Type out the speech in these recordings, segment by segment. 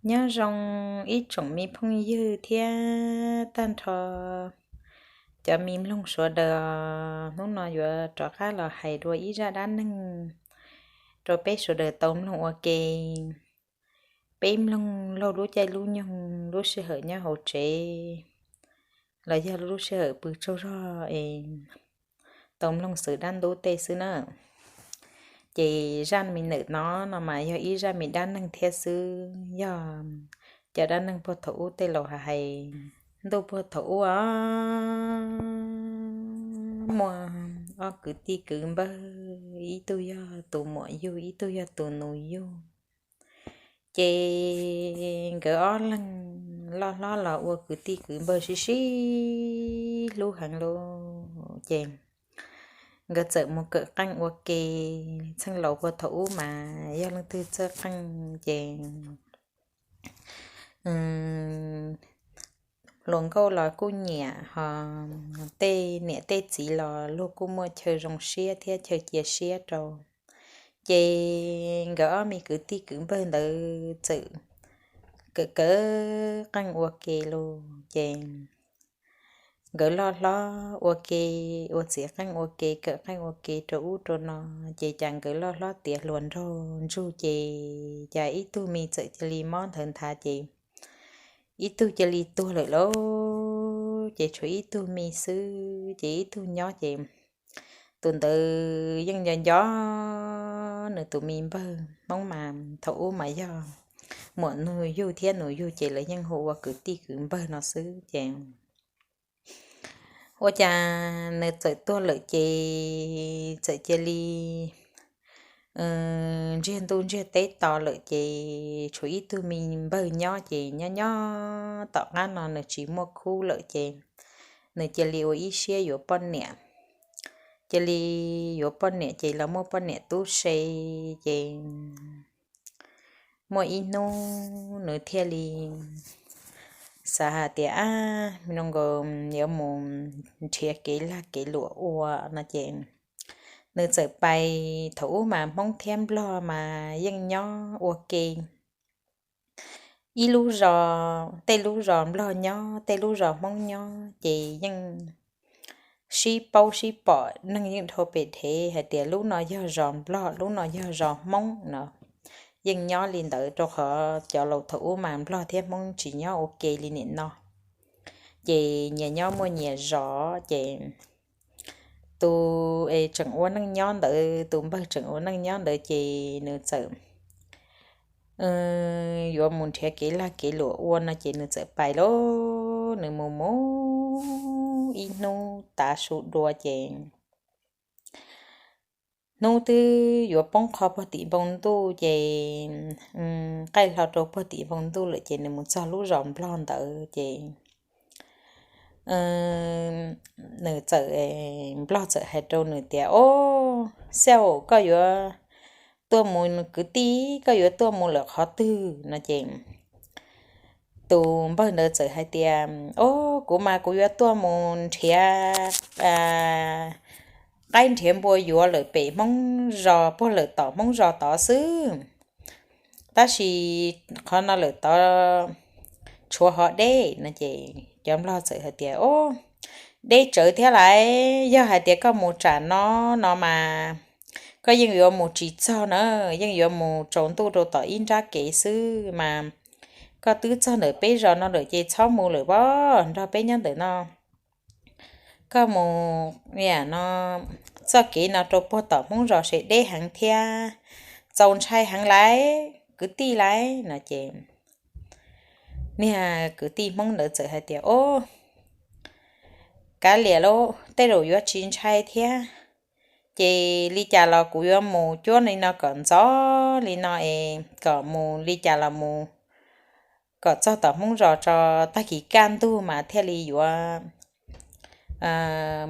Nyob zoo ib tsoom me phooj ywg thiab tag nrho cov me mloog sawv daws, hnub no yuav rov qab los hais dua ib zaj dab neeg rau peb sawv daws tau mloog ua ke. Peb mloog laug lub caij lub nyoog lub sij hawm nyob hauv tsev los yog lub sij hawm pw tsaug zog es tau mloog xwm dab ntub tej xwb na. Ces zaj me ntawm no no mas yog ib zaj me dab neeg thiab xwb, yog cov dab neeg puag thaum ub tej laus hais. Ntuj puag thaum ub muaj ob kwv tij kwv npawg, ib tug yog tus muam yug, ib tug yog tus nus yug. Ces nkawd ob leeg loj hlob los ua kwv tij kwv npawg sib sib hlub heev lawm ces nkawd txawm mus kawm qeej ua ke. Txheej laus puag thaum ub mas yog leej twg txawj qeej ces hluas nkauj los kuj nyiam, ho tej niam tej txiv los luag kuj muaj chaw zoo siab thiab chaw cia siab rau. Ces nkawd ob me kwv tij kwv npawg ntawd txawm kawm kawm qeej ua ke lawm ces nkawd loj hlob ua ke, ua txiv qeej ua ke, kawm qeej ua ke rau ub rau no, ces cas nkawd loj hlob tiav hluas nraug ntsug ces cas ib tug me txawm cia li mob nthawv nthav ces ib tug cia li tuag lawm lauj. Ces tshuav ib tug me xwb ces ib tug nyob ces tus ntawd yeej nco nco nws tus me npawg. Hmoob mas thaum ub mas yog muam nus yug thiab nus yug ces lawv yeej hu ua kwv tij kwv npawg no xwb ces ua cas nws txawm tuag lawm ces txawm cia li ntsiag ntuj ntsiag teb to lawm ces tshuav ib tug me npawg nyob ces nyob nyob tom qab no nws tsis muaj khub lawm ces nws cia li ua ib siab yuav poj niam. Cia li yuav poj niam ces los muaj poj niam tub se ces muaj ib hnub nws thiaj li xav hais tias, ab, me no nkaus yuav mus nrhiav kev lag kev luam ua no ces nws txawm pais. Thaum ub mas Hmoob thiab Nplog mas yeej nyob ua ke, ib lub zos, tej lub zos Nplog nyob, tej lub zos Hmoob nyob ces yeej sib paub sib pom, neeg yeej dhau pem dhev hais tias lub no yog zos Nplog, lub no yog zos Hmoob no. Yeej nyob li ntawd rau qhov cov laus thaum ub mas Nplog thiab Hmoob tsis nyob ua ke li nim no, ces nyias nyob muaj nyias zos ces tus es tseem ua neej nyob ntawd, tus npawg tseem ua neej nyob ntawd ces nws txawm yuav mus nrhiav kev lag kev luam ua no ces nws txawm pais lauj. Nws mus mus ib hnub tav su dua ces hnub twb yuav poob qho puag tim npoo ntuj ces qaij hlo rau puag tim npoo ntuj lawm ces nws mus txog lub zos Nplog ntawd ces nws txawm, Nplog txawm hais rau nws tias, o, xav koj yuav tuaj mus, kwv tij, koj yuav tuaj mus lawm qhov twg no ces tus npawg ntawd txawm hais tias, o, kuv mas kuv yuav tuaj mus nrhiav qaib nrhiav npua yuav lawm pem Hmoob zos, puag lawm tom Hmoob zos tod xwb, tab sis qhov no lawm tod tshuav hov deb no ces cov Nplog txawm hais tias, o, deb tsawv thiab lais, yog hais tias koj mus tsam no no mas koj yeej yuav mus tsis txog na, yeej yuav mus tsaus ntuj rau tom ib nrab kev xwb mas koj twb txog ntawm peb zos no lawm ces txhob mus lawm os, nrog peb nyob ntawm no. Koj mus, no, txoj kev no rau puag tom Hmoob zos se deb heev thiab, txaus ntshai heev lais, kwv tij lais no ces niag kwv tij Hmoob ntawd txawm hais tias, o, kav liam lauj, tej zaum yuav tsis ntshai thiab, ces li cas los kuv yuav mus cuab li no kom ntxov li no es kom mus li cas los mus kom txog tom Hmoob zos tso, tag kis kaj ntug mas thiaj li yuav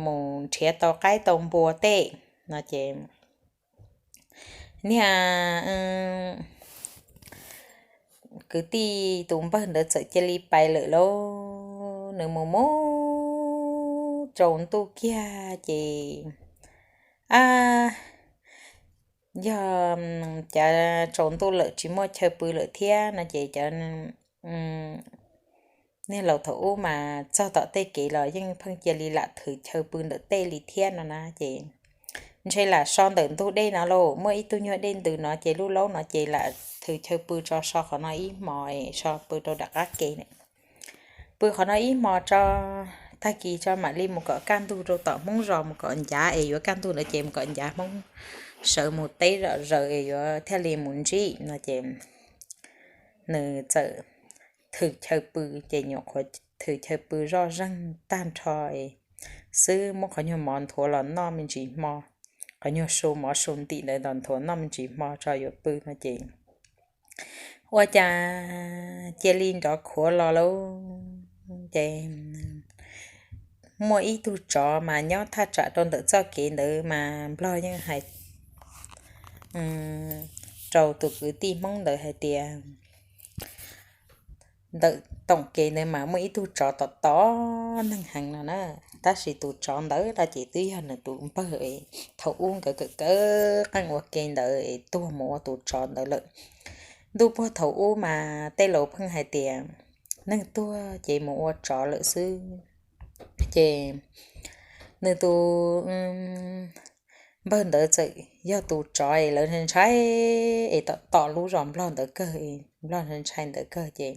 mus nrhiav tau qaib tau npua tej no ces niag kwv tij tus npawg ntawd txawm cia li pais lawm lauj. Nws mus mus tsaus ntuj kiag ces, a, yog cav tsaus ntuj lawm tsis muaj chaw pw lawm thiab no ces cov niag laus thaum ub mas txog tom tej kev los yeej pheej cia li lam thws chaw pw ntawm tej li thiab no na ces ntshe lam so ntawm ntug dej no lauj, muaj ib tug nyuag dej ntws no ces lub laub no ces lam thws chaw pw tso so qhov no ib hmo, so pw rau nram qab ke na. Pw qhov no ib hmo tso, tag kis tso mam li mus kom kaj ntug rau tom Hmoob zos mus kom ncav es yuav kaj ntug ntawd ces mus kom ncav Hmoob sawv mus teb zom zaws es yuav thiaj li mus ntsib no ces nws txawm thws chaw pw ces nyuam qhuav thws chaw pw zoj zeeg tag nrho xwb, muab qhov nyuag mov nthuav los noj me ntsis hmo, qhov nyuag su mov su ntim ntawd los nthuav noj me ntsis hmo tso yuav pw no ces ua cas cia li nrov khuav los lauj. Ces muaj ib tug tsov mas nyob thaj tsam rau ntawm txoj kev ntawd mas nplog yeej hais rau tus kwv tij Hmoob ntawd hais tias ntawm toom kev ntawd mas muaj ib tug tsov tom tom neeg heev no na, tab sis tus tsov ntawd no ces twb yog nws tus npawg thaum ub nkawd kawm kawm qeej ua ke ntawd es tuag mus ua tus tsov ntawd lawm. Ntuj puag thaum ub mas tej laus pheej hais tias neeg tuag ces mus ua tsov lawm xwb. Ces nws tus npawg ntawd txawm yog tus tsov es lawv ntshai es tom tom lub zos nplog ntawd kawg, nplog ntshai ntawd kawg ces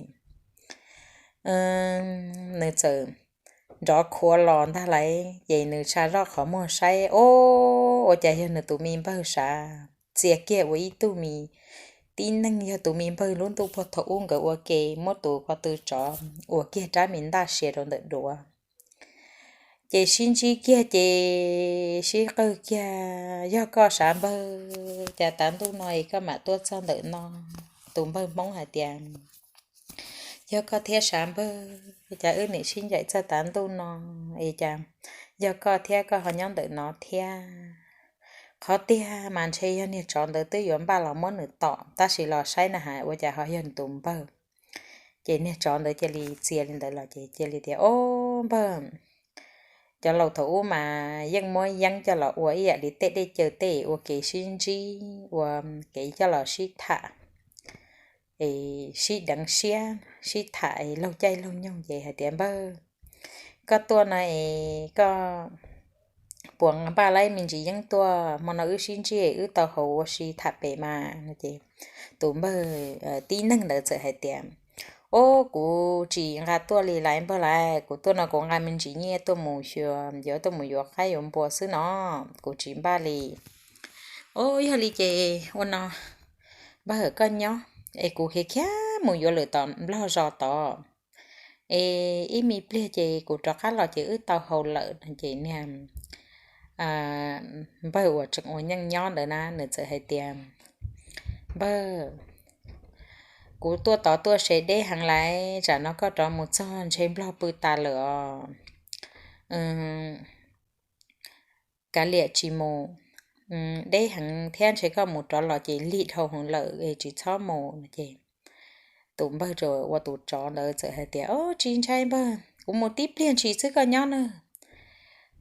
nws txawm nrov khuav los ntag lauj. Ces nws tsa zoj qhov muag saib, o, ua cas yog nws tus me npawg sav txia kiag ua ib tug me tib neeg, yog tus me npawg lub ntuj puag thaum ub nkawd ua ke muab tus ko tw tsov ua kiag rab me ntaj sia rau ntawm duav. Ces sib ntsib kiag ces sib qawg kiag, yog koj sav npawg, cas tav ntuj no es koj mam tuaj txog ntawm no? Tus npawg Hmoob hais tias yog koj thiab sav npawg, cas wb niam sib ncaim txog tav ntuj no es cas yog koj thiab koj ho nyob ntawm no thiab? Qhov tiag mas ntshe yog niag tsov ntawd twb yuav npaj los muab nws tom, tab sis los saib na has ua cas ho yog nws tus npawg. Ces niag tsov ntawd cia li txia li ntawd los ces cia li tias, o, npawg, cov laus thaum ub mas yeej muab yeeb coj los ua ib yam li tej dej cawv tej ua ke sib ntsib ua ke coj los sib tham es sib deev siab sib tham es laug caij laug nyoog ces hais tias, npawg, koj tuaj no es koj puas npaj laib me ntsis yeeb tuaj hmo no wb sib ntsib wb tau haus ua si tham pem mas no ces tus npawg tib neeg ntawd txawm hais tias, o, kuv tsis nqa tuaj li lawm npawg lawm, kuv tuaj no kuv nqa me ntsis nyiaj tuaj mus xyuas, yuav tuaj mus yuav qaib yuav npua xwb no, kuv tsis npaj li. O, yog li ces ua no, npawg koj nyob es kuv khiav khiav mus yuav lawm tom nplog zos tod es ib me pliag ces kuv rov qab los ces wb tau haus lawm no ces niag npawg uas tseem ua neej nyob ntawd na nws txawm hais tias, npawg, kuv tuaj tod tuaj se deb heev lawm, tsam no koj rov mus txog ntshe nplog pw tas lawm os. Kav liam tsis mus, deb heev thiab ntshe koj mus rov los ces lig dhau heev lawm es tsis txhob mus no ces tus npawg ua tus tsov ntawd txawm hais tias, o, tsis ntshai npawg, kuv mus tib pliag ntshis xwb koj nyob na.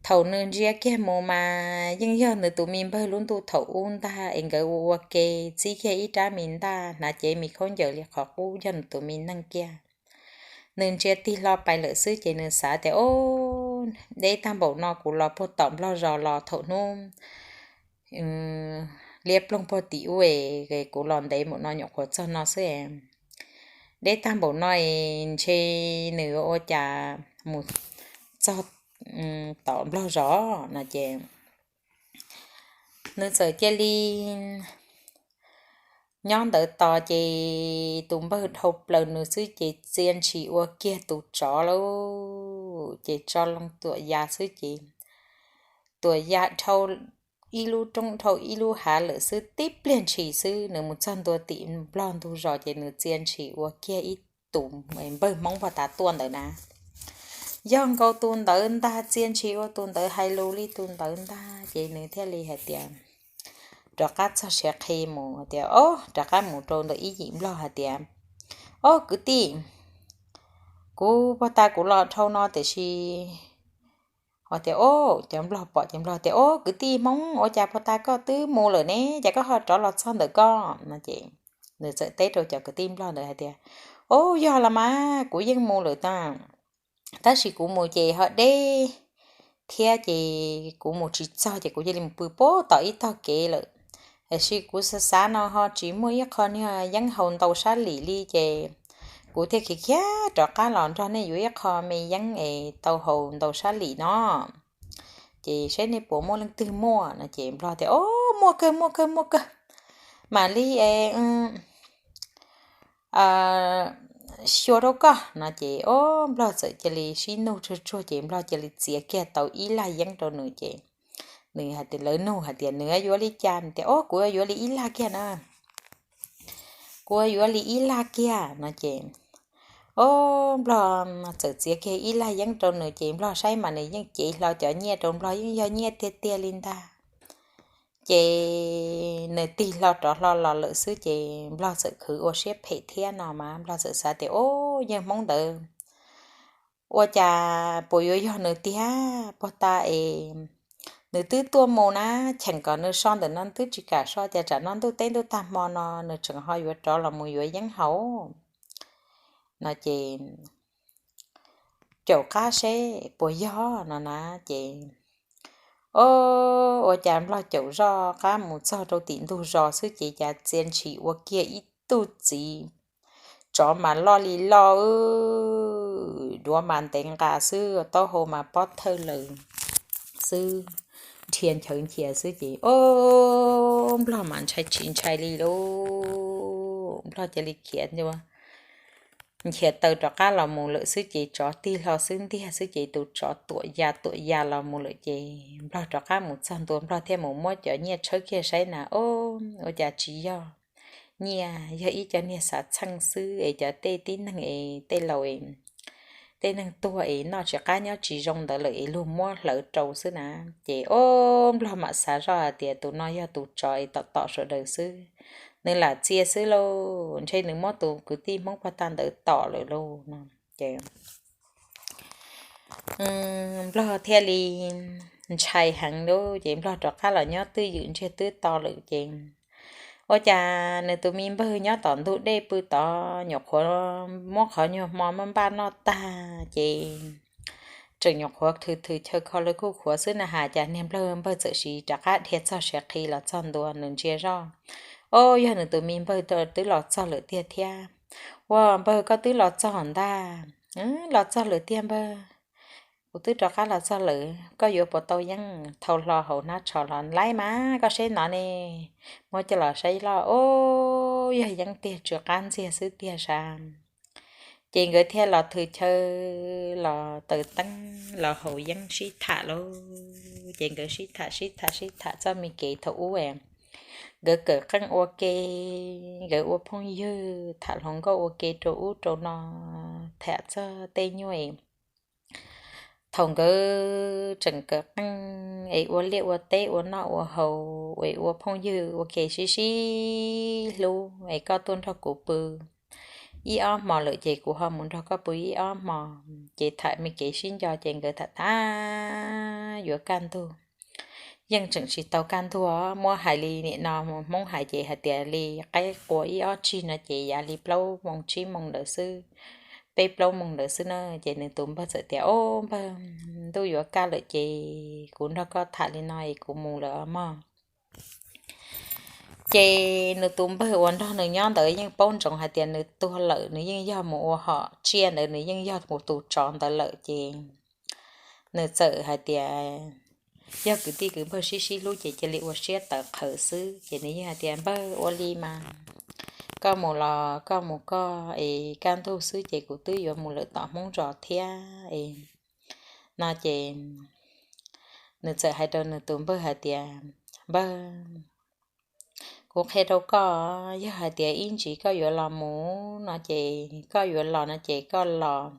Thaum nws ntsia kiag mus mas yeej yog nws tus me npawg lub ntuj thaum ub ntag es nkawd ua ua ke txib kiag ib rab me ntaj hnav cev me khaub ncaws li qhov qub yog nws tus me neej kiag. Nws ntsia tig hlo pais lawm xwb ces nws xav tias, o, deb tag npaum no kuv los puag tom nplog zos los thaum hnub liab ploog puag tim ub es kuv los ntev npaum no nyuam qhuav txog no xwb. Deb tag npaum no es ntshe nws yuav ua cas mus txog tom nplog zos no ces nws txawm cia li nyob ntawd tos ces tus npawg dhau plaws nws xwb ces txia ntshis ua kiag tus tsov lauj, ces tso loo tuam ya xwb ces tuam ya dhau ib lub roob dhau ib lub hav lawm xwb, tib pliag ntshis xwb nws mus txog ntua tim nplog ntug zos ces nws txia ntshis ua kiag ib tus npawg Hmoob pog tav tuaj ntawd na. Yog nkaus tus ntawd ntag, txia ntshis ua tus ntawd hais lus li tus ntawd ntag ces nws thiaj li hais tias, rov qab txog siav qhi mus tias, o, rov qab mus rau ntawm ib yim nplog hais tias, o, kwv tij, kuv pog tav kuv los dhau no tiam sis Os tias, o, cov nplog pom ces nplog tias, o, kwv tij Hmoob, ua cas puag ta koj twb mus lawm ne, cas koj ho rov los txog ntawm koj no? Ces nws txawm teb rau cov kwv tij nplog ntawd hais tias, o, yog los mas kuv yeej mus lawm ta, tab sis kuv mus ces ho deb thiab ces kuv mus tsis txog ces kuv cia li mus pw pem tom ib tog kev lawm. Tiam sis kuv xav xav no ho tsis muaj ib qho niag yeeb haus ntau sab lim li ces kuv thiaj khiav khiav rov qab los nrog nej yuav ib qho me yeeb es tau haus ntau sab lim no, ces saib nej puas muaj leej twg muaj no. Ces nplog tias, o, muaj kawg, muaj kawg, muaj kawg, mam li es xyuas rau koj no. Ces o, nplog txawm cia li sib nug tsuag tsuag ces nplog cia li txiav kiag tau ib lag yeeb rau nws ces nws hais tias, lawv nug hais tias nws yuav li cas, nws tias, o, kuv yuav li ib lag kiag na, kuv yuav li ib lag kiag no. Ces o, nplog txawm txiav kiag ib lag yeeb rau nws ces nplog saib mas nws yeej cev hlo cov nyiaj rau nplog yeej yog nyiaj tiag tiag li ntag. Ces nws tig hlo rov hlo los lawm xwb ces nplog txawm khwv ua siab phem thiab no mas nplog txawm xav tias, o, yawg Hmoob ntawd ua cas puas yuav yog nws tiag, puag ta es nws twb tuaj mus na, cheem kom nws so ntawm no twb tsis kam so, cas tsam no ntuj teb ntuj tag hmo no nws tseem ho yuav rov los mus yuav yeeb haus no. Ces caum qab seb puas yog no na. Ces o, ua cas nplog caum zoj qab mus txog rau tim ntug zos xwb ces cas txia ntshis ua kiag ib tug txiv tsov mas loj li loj, duav mas ntev nqa xwb, taub hau mas pob thawj lawm xwb, nrhia nchaw nchia xwb ces o, nplog mas ntshai tsis ntshai li lauj, nplog cia li khiav nchia taw rov qab los mus lawm xwb ces tsov tig hlo xwb ntiag xwb ces tus tsov tuam ya tuam ya los mus lawm ces nplog rov qab mus txog ntua nplog thiaj mus muab cov nyiaj tshawb kiag saib na, o, ua cas tsis yog nyiaj, yog ib co niag xav txheej xwb es cov tej tib neeg es tej laus es tej neeg tuag es noj tsis qab nyob tsis zoo ntawd lawm es luag muab hlawv rau xwb na. Ces o, nplog mam xav zoj hais tias tus no yog tus tsov es tom tom sawv daws xwb, nws lam txia xwb lauj, ntshe nws muab tus kwv tij Hmoob puag ta ntawd tom lawm lauj no. Ces nplog thiaj li ntshai heev lauj, ces nplog rov qab los nyob twj ywm ntsiag twb to lawm ces ua cas nws tus me npawg nyob tom ntug dej pw tod nyuam qhuav muab qhov nyuag hmo maj npaj noj tag ces tseem nyuam qhuav thws thws chaw kho lawv kuj qhuav xwb na has cas niag nplog npawg txawm siv rov qab dhia txog siav qhi los txog ntua nws ntsia zoj, o, yog nws tus me npawg twb los txog lawm tiag thiab. Ua, npawg koj twb los txog ntag. Los txog lawm tiag npawg, kuv twb rov qab los txog lawm, koj yuav puas tau yeeb, thau hlo hauv hnab tsho los laib mas koj saib no ne, muab coj los saib loj, o, yog yeeb tiag tsw qab ntxiag xwb tiag sas. Ces nkawd thiaj los thws chaw los taws teeb los haus yeeb sib tham lauj, ces nkawd sib tham sib tham sib tham txoj me kev thaum ub nkawd kawm qeej ua ke, nkawd ua phooj ywg tham hluas nkauj ua ke rau ub rau no, tham txog tej nyuag thaum nkawd tseem kawm qeej es ua liaj ua teb ua noj ua haus es ua phooj ywg ua ke sib sib hlub es koj tuaj nrog kuv pw ib ob hmos lawm ces kuv ho mus nrog koj pw ib ob hmos, ces tham me kev sib nco ces nkawd tham tham yuav kaj ntug. Yeej tseem tsis tau kaj ntug, muab hais li nim no Hmoob hais ces hais tias li qaib qua ib ob tsig no ces yav li plaub moo tsib moo ntawd xwb, peb plaub moo ntawd xwb na. Ces nws tus npawg txawm tias, o, npawg, ntuj yuav kaj lawm ces kuv nrog koj tham li no es kuv mus lawm os mog. Ces nws tus npawg uas nrog nws nyob ntawd yeej paub ntsoov hais tias nws tuag lawm, nws yeej yog mus ua hom tsiaj ntawd, nws yeej yog mus tus tsov ntawd lawm ces nws txawm hais tias yog kwv tij kwv npawg sib sib hlub ces cia li ua siab tawv qhawv xwb. Ces nws yeej hais tias, npawg, ua li mas koj mus los koj mus koj es kaj ntug xwb ces kuv twb yuav mus lawm tom Hmoob zos thiab es no. Ces nws txawm hais rau nws tus npawg hais tias, npawg, kuv qhia rau koj, yog hais tias ib ntsis koj yuav los mus no ces koj yuav los no ces koj los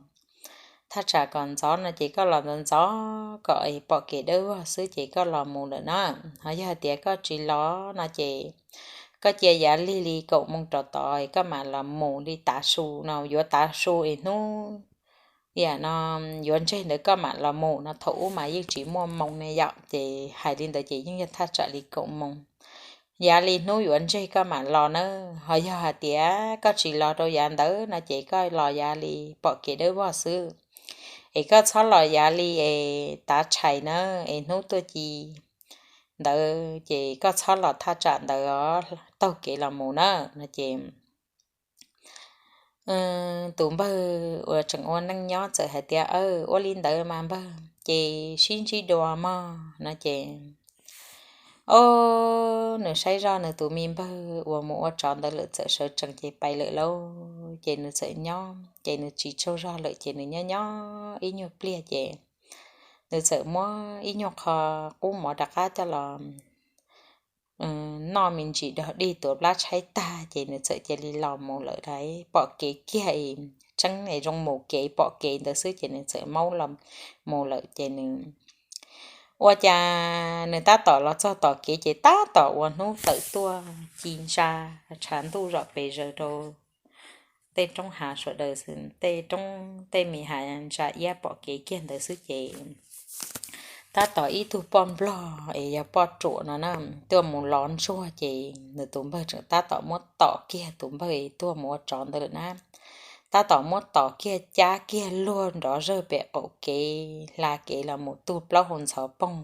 thaj tsam kom ntxov no ces koj los ntxov ntxov kom pom kev dawb vog xwb ces koj los mus lawm na. Ho yog hais tias koj tsis los no ces koj cia yav lig li kaum moo rov tod koj mam los mus li tav su no, yuav tav su es hnub no yuav ntseg ntawd koj mam los mus no. Thaum ub mas yeej tsis muaj moo ne yom, ces hais li ntawd ces yeej yog thaj tsam li kaum moos. Yav li hnub yuav ntseg koj mam los na, ho yog hais tias koj tsis los rau yav ntawd no ces koj los yav li pom kev dawb vog xwb. Es koj txhob los yav li es tav tshais na, es hnub tuaj ci ntawd ces koj txhob los thaj tsam ntawd os, taug kev los mus na no ces tus npawg uas tseem ua neej nyob txawm hais tias, Aw, ua li ntawd mas npawg, ces sib ntsib dua mog no ces, o, nws saib zoj nws tus me npawg uas mus ua tsov ntawd lawm txawm sawv tsees ces pais lawm lauj. Ces nws txawm nyob ces nws tsis tsaug zog lawm ces nws nyob nyob ib nyuag pliag ces nws txawm muab ib nyuag qho qub mov rov qab coj los noj me ntsis dog dig tuav plab tshaib tag ces nws txawm cia li los mus lawm. Pom kev kiag, tseeb zoo mus kev pom kev ntawd xwb ces nws txawm maub los mus lawm ces nws ua cas nws tab tom los txog tom kev ces tab tom ua hnub tawm tuaj ci ntsa, tshav ntuj zom pes zaws rau tej roob hav sawv daws, tej roob tej me hav ntsa iab pom kev kiag ntawd xwb ces tab tom ib tug poj nplog es yog poj ruam no na, tuaj mus lov ntsuag ces nws tus npawg tseem tab tom muab tom kiag tus npawg tuaj mus ua tsov ntawd lawm na. Tab tom muab tom kiag cab kiag luag nrov zawg pem qaum kev hla kev los mus tug plaub hau ntxhov poog.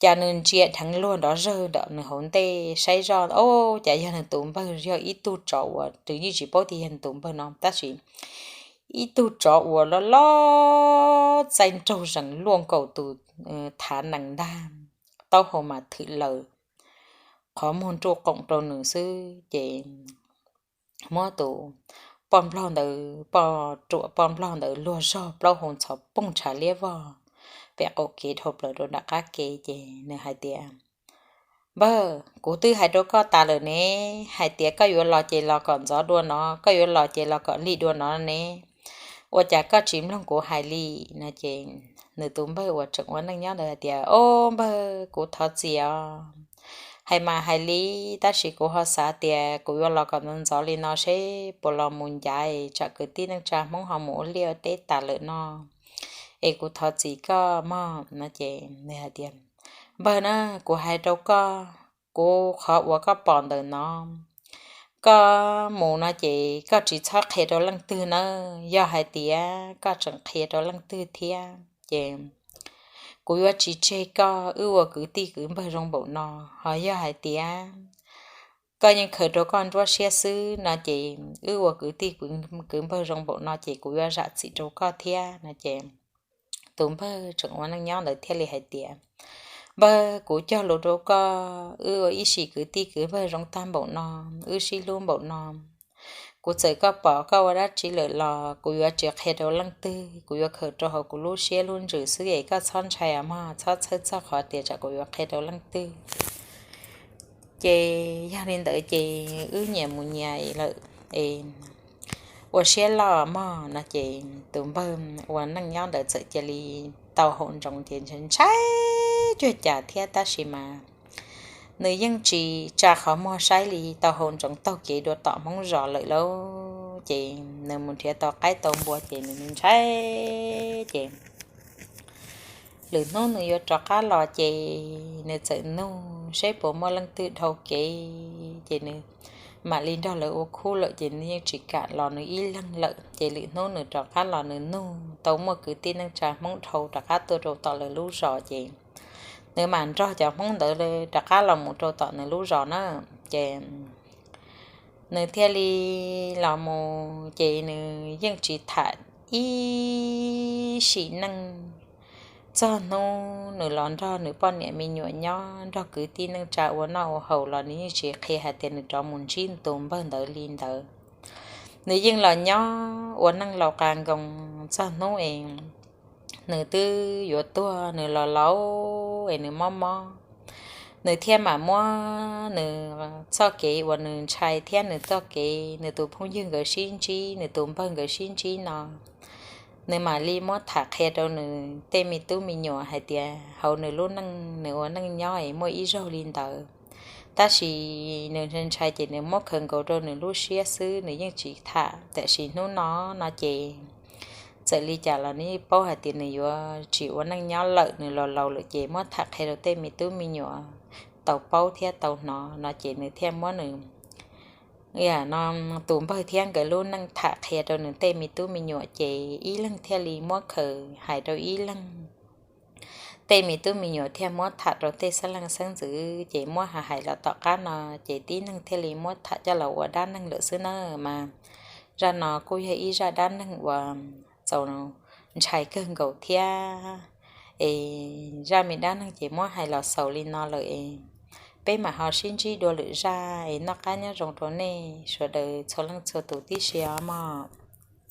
Cas nws ntsia dheev luag nrov zawg ntawm nws hauv ntej saib zoj, o, cas yog nws tus npawg, yog ib tug tsov uas nws yeej tsis paub tias yog nws tus npawg no tab sis ib tug tsov uas loj loj txaij nraug zees luaj nkaus tus thav nees ntag, taub hau mas thwm laws, qhov muag nruj qoom rau nws xwb ces muab tus poj nplog ntawd, poj ruam poj nplog ntawd luag zog plaub hau ntxhov poog tshav liab vog pem qaum kev dhau plaws rau nram qab ke ces nws hais tias, Npawg, kuv twb hais rau koj tas lawm ne, hais tias koj yuav los ces los kom ntxov dua no, koj yuav los ces los kom lig dua no ne, ua cas koj tsis mloog kuv hais li? No ces nws tus npawg uas tseem ua neej nyob ntawd hais tias, O, npawg, kuv thov txim os. Hais mas hais li, tab sis kuv ho xav tias kuv yuav los kom ntxov ntxov li no seb puas los mus ncav tsam kwv tij neej tsa Hmoob ho mus ua liaj ua teb tas lawm no, es kuv thov txim koj mog. No ces nws hais tias, Npawg na, kuv hais rau koj, kuv qhov uas koj pom ntawm no, koj mus no ces koj tsis txhob qhia rau leej twg nawb. Yog hais tias koj tseem qhia rau leej twg thiab ces kuv yuav tsis tseg koj. Wb ua kwv tij kwv npawg zoo npaum no, ho yog hais tias koj yeej khaws rau koj nruab siab xwb no ces wb ua kwv tij kwv npawg zoo npaum no ces kuv yuav zam txim rau koj thiab. No ces tus npawg tseem ua neej nyob ntawd thiaj li hais tias, Npawg, kuv cog lus rau koj, wb ua ib sim kwv tij kwv npawg zoo tag npaum no, wb sib hlub npaum no, kuv txawm koj pom koj ua dab tsi lawm los kuv yuav tsis qhia rau leej twg, kuv yuav khaws rau hauv kuv lub siab lub ntsws xwb es koj txhob ntshai os mog, txhob txhawj txog qhov tias tsam kuv yuav qhia rau leej twg. Ces yog li ntawd ces wb nyias mus nyias lawm es ua siab loj mog. No ces tus npawg ua neej nyob ntawd txawm cia li tau hau ntsoov ces ntshai cuag cas thiab tab sis mas nws yeej tsis tsa qhov muag saib li, tau hau ntsoov taug kev dua tom Hmoob zos lawm lauj. Ces nws mus nrhiav tau qaib tau npua ces nws ntshai ces lwm hnub nws yuav rov qab los ces nws txawm nug seb puas muaj leej twg dhau kev ces nws mam li nrog lawv ua khub lawm ces nws yeej tsis kam los nws ib leeg lawm. Ces lwm hnub nws rov qab los nws nug tau muaj kwv tij neej tsa Hmoob dhau rov qab tuaj rau tom lawv lub zos ces nws mam nrog cov Hmoob ntawd rov qab los mus rau tom nws lub zos na. Ces nws thiaj li los mus ces nws yeej tsis tham ib sim neej. Txog hnub nws los nrog nws poj niam me nyuam nyob nrog kwv tij neej tsa ua noj ua haus los nws yeej tsis qhia hais tias nws rov mus ntsib tus npawg ntawd li ntawd. Nws yeej los nyob ua neej laus qas nkoos txog hnub es nws twb yuav tuag, nws los laus es nws mob mob, nws thiaj mam muab nws txoj kev uas nws ntshai thiab nws txoj kev nws tus phooj ywg nkawd sib ntsib, nws tus npawg nkawd sib ntsib no, nws mam li muab tham qhia rau nws tej me tub me nyuam hais tias hauv nws lub neej nws ua neej nyob es muaj ib zaug li ntawd. Tab sis nws ntshai ces nws muab khaws nkaus rau nws lub siab xwb, nws yeej tsis tham. Tiam sis hnub no no ces txawm li cas los nws paub hais tias nws yuav tsis ua neej nyob lawm, nws los laus lawm ces muab tham qhia rau tej me tub me nyuam tau paub thiab tau hnov no ces nws thiaj muab nws no tus npawg thiab nkawd lub neej tham qhia rau nws tej me tub me nyuam ces ib leeg thiaj li muab khaws hais rau ib leeg. Tej me tub me nyuam thiaj muab tham rau tej xeeb leej xeeb ntxwv ces muab hais hais los tom qab no ces tib neeg thiaj li muab tham coj los ua dab neeg lawm xwb na. Mas zaj no kuj yog ib zaj dab neeg uas txaus ntshai kawg nkaus thiab. Es zaj me dab neeg ces muab hais los xaus li no lawm es peb mam ho sib ntsib dua lwm zaj es noj qab nyob zoo rau nej sawv daws txhua leej txhua tus tib si os mog.